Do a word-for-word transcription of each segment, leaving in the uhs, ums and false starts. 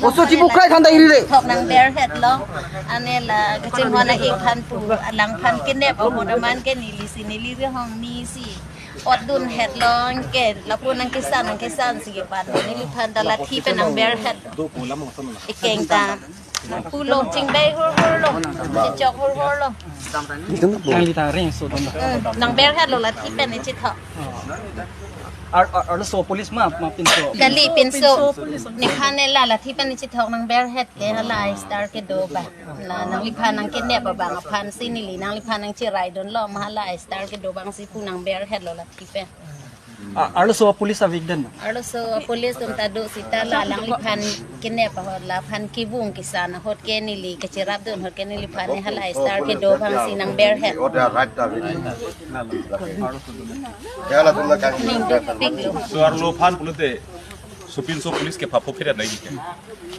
Oso chipu krai than ta iri le. Thok nangberhet lo. Ane la kachinghon a-ik aphan pu, alangphan kenep ahut aman ke neli si neli rihong ni si otdunhet lo, anke lapu nangkesan nangkesan si kepan. Neliphan ta lathi pen nangberhet. Ekeng ta nangpulo, chingbai hurhur lo, chechok hurhur lo. Nangli ta ring so dun. Hmm, nangberhet lo lathi pen echithok. Ar, ar, arloso police ma, ma pinso. Kali pinso. Nephan ne la lathi pen echithok nangberhet ke hala star kedo ba. La nangliphan nangkenep abang aphan si neli nangliphan nangcheraidun lo ma hala star kedo abang si pu nangberhet lo lathi pen. A, arloso police avik den. Arloso police atum ta do seta la alangliphan kenep ahut laphan kevung kesan ahut ke neli kacherapdun ahut ke neliphan ne hala star kedo abang si nangberhet. Ning dopik lo. So-arlo aphan pulote sopinso police ke phapo phiret nai ke.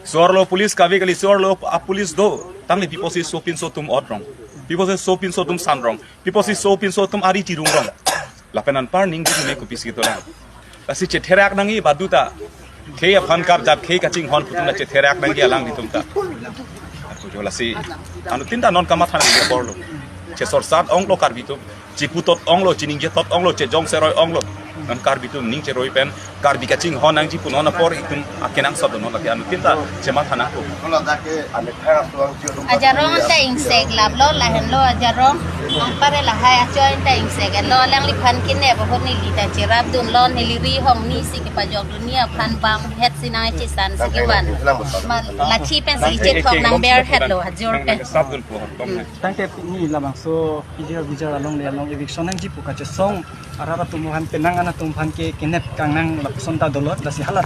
So-arlo police kave kali, so-arlo a-police do tangli pi apotsi sopinso atum otrong. Pi apotsi sopinso atum sanrong. Pi apotsi sopinso atum ari chirungrong. Lapen anpar ning dune kopisi kedo lang. Lasi chetherak nangji badu ta. Khei aphan karjap, khei kachinghon pu atum ta chetherak nangji alanglitum ta. Ako jo lasi. Anuttin ta non kamatha nangji apor lo. Chesorsat onglo Karbi atum. Chiputot onglo, chiningjetot onglo, chejongseroi onglo. Non Karbi atum ning cheroi pen Karbi kachinghon nangji pu non apor itum akenangsot non lake anuttin ta chematha nangpo. Ajarong ta ingsek lap lo, lahenlo ajarong. Anpar lahai ajoin ta ingsek lo, alangliphan kenep ahut neli ta cherapdun lo, neli rihong ni si kepajokdun ni aphan bamhet si nangchesan si kevan. Ma lathi pen si chethok nangberhet lo, ajor pen. Sapdun po. Tangte ni labangso P G R Bijar along le along eviction nangji pu kachesong arat atum aphan penang an atum aphan ke kenep kangnang lapuson ta dolo, lasi hala